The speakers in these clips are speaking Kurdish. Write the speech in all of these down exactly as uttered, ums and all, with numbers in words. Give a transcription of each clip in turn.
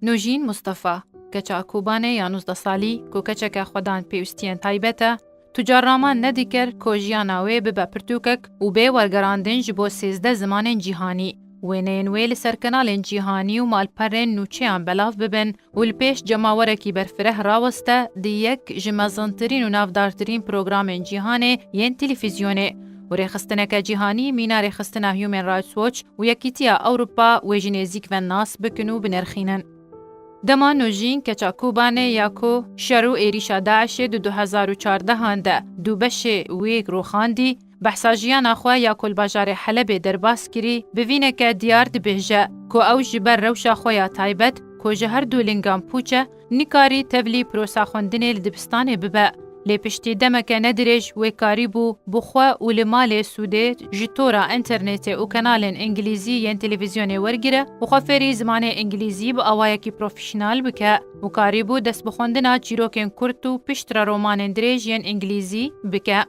Nûjîn Mustafa, keça Kobanê ya nûzdeh salî, ku keçeke xwedan pêwistiyên taybet e, tu carraman nedikir ku jiyana wê bibe pirtûkek û bê wergerandin ji bo sêzdeh zimanên cîhanî. Wêneyên wê li ser kanalên cîhanî û malperên nûçeyan belav bibin û li pêş cemawerekî berfireh raweste, di yek ji mezintirîn û navdartirîn programên cîhanê yên televîzyonê û rêxistineke cîhanî mîna rêxistina Human Rights Watch û Yekîtiya Ewropa wê ji nêzîk ve nas bikin û binirxînin. Dema Nûjîn keça Kobanê ya ku şer û êrîşa DAIŞê di du hezar û çardehan de du beşê wê rûxandî, behsa jiyana xwe ya ku li bajarê Helebê derbas kirî, bi vîneke diyar dibêje ku ew ji ber rewşa xwe ya taybet, ku ji her du lingan pûç e, nikarî tevlî prosa xwendinê li dibistanê bibe. Lê piştî demeke nedirêj wê karîbû bi xwe û li malê sûdê ji tora înternetê û kanalên îngilîzî yên televîzyonê wergire û xwe fêrî zimanê îngilîzî bi awayekî profesyonel bike û karîbû dest bi xwendina çîrokên kurt û piştre romanên dirêj yên îngilîzî bike.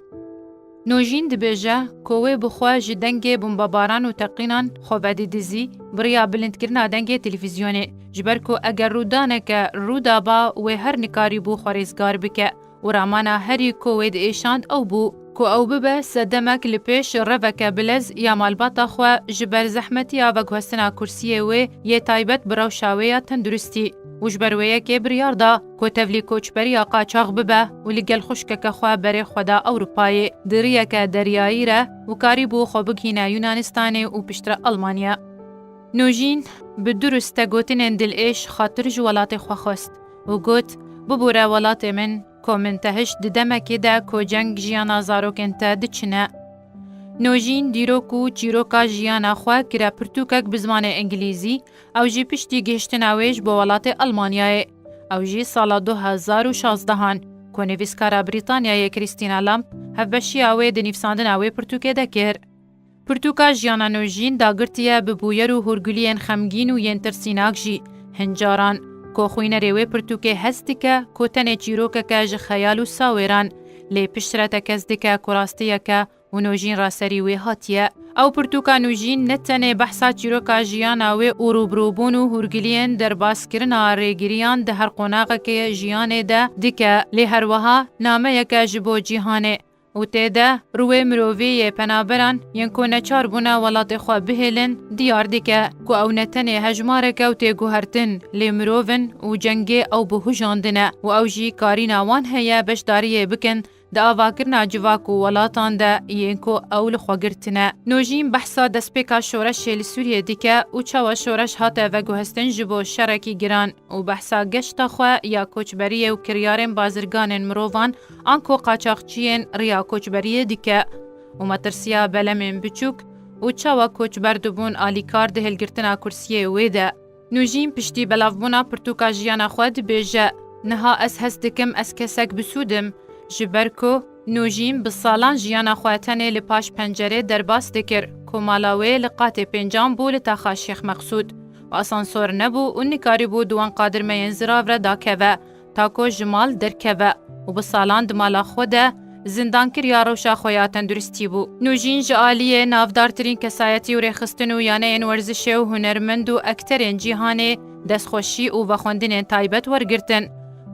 Nûjîn dibêje ku wê bi xwe ji dengê bombebaran û teqînan xwe vedî dizî bi riya bilindkirina dengê televîzyonê, ji ber ku eger rûdaneke rû daba, wê her nikarîbû xwe rêzgar bike û ramana herî ku wê diêşand ew bû ku ew bibe sedemek li pêş reveke bilez ya malbata xwe ji ber zehmetiya veguhestina kursiyê wê yê taybet bi rewşa wê ya tenduristî û ji ber wê yekê biryar da ku tevlî koçberiya qaçax bibe û li gel xwişkeke xwe berê xwe da Ewropayê di riyeke deryayî re û karîbû xwe bigihîne Yunanistanê û piştre Almanya. Nûjîn bi du riste gotinên dilêş xatir ji welatê xwe xwest û got, "Bibûre welatê min, ku min te hişt di demekê de ku ceng jiyana zarokên te diçine." Nûjîn dîrok û çîroka jiyana xwe kire pirtûkek bi zimanê îngilîzî, ew jî piştî gihiştina wê ji bo welatê Almanyayê. Ew jî sala du hezar û şazdehan, ku nivîskara Brîtanyayê Christina Lamb hevbeşiya wê di nivîsandina wê pirtûkê de kir. Pirtûka jiyana Nûjîn dagirtiye bi bûyer û hûrguliyên xemgîn û yên tirsînak jî. Hin caran, ku xwînerê wê pirtûkê hest dike ku tenê çîrokeke ji xeyal û sawêran, lê piştre tekez dike ku rastiyeke û Nûjîn raserî wê hatiye. Ew pirtûka Nûjîn ne tenê behsa çîroka jiyana wê û rûbirûbûn û hûrgiliyên derbaskirina rêgiriyan di her qonaxekê jiyanê de dike, lê her wiha nameyeke ji bo cîhanê û tê de rûyê mirovî yê penaberan yên ku neçar bûne welatê xwe bihêlin, diyar dike ku ew ne tenê hejmareke û tê guhertin, lê mirov in û cengê ew bihujandine û ew jî karîna wan heye beşdariyê bikin di avakirina civak û welatan de yên ku ew li xwe girtine. Nûjîn behsa destpêka şoreşê li Sûriyê dike û çawa şoreş hate veguhestin ji bo şerekî giran û behsa geşta xwe ya koçberiyê û kiryarên bazirganên mirovan anko qaçaxçiyên riya koçberiyê dike û metirsiya belemên biçûk û çawa koçber dibûn alîkar di hilgirtina kursiyê wê de. Nûjîn piştî belavbûna pirtûka jiyana xwe dibêje, "Niha ez hest dikim ez kesek bi sûd im, ji ber ku Nûjîn bi salan jiyana xwe tenê li paş pencerê derbas dikir, ku mala wê li qatê pêncan bû li taxa Şêx Meqsûd û asansor nebû û nikarîbû di wan qadirmeyên zirav re dakeve, ta ku ji mal derkeve û bi salan di mala xwe de zindankiriya rewşa xwe ya tenduristî bû." Nûjîn ji aliyê navdartirîn kesayetî û rêxistin û yaneyên werzişê û hunermend û ekterên cîhanê destxweşî û vexwendinên taybet wergirtin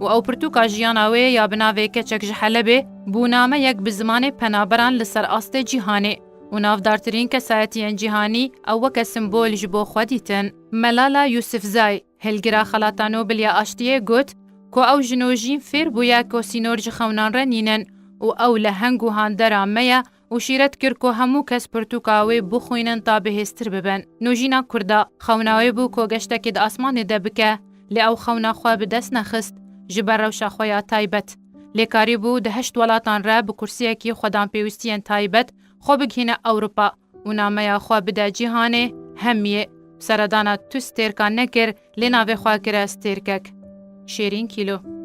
û ew pirtûka jiyana wê ya bi navê Keçek ji Helebê bû nameyek bi zimanê penaberan li ser astê cîhanê û navdartirîn kesayetiyên cîhanî ew weke simbol ji bo xwe dîtin. Melala Yusifzai, hilgira Xelata Nobel ya Aştiyê, got ku ew ji Nûjîn fêr bûye ku sînor ji xewnan re nînin û ew leheng û handera me ye û şîret kir ku hemû kes pirtûka wê bixwînin ta bihêztir bibin. Nûjîna Kurda, xewna wê bû ku geştekê di asmanê de bike, lê ew xewna xwe bi dest nexist ji ber rewşa xwe ya taybet. Lê karîbû di heşt welatan re bi kursiyekî xwedan pêwîstiyên taybet xwe bigihîne Ewropa û nameya xwe bide cîhanê hemiyê. Seredana tu stêrka nekir, lê navê xwe kire stêrkek. Şêrîn Kîlo.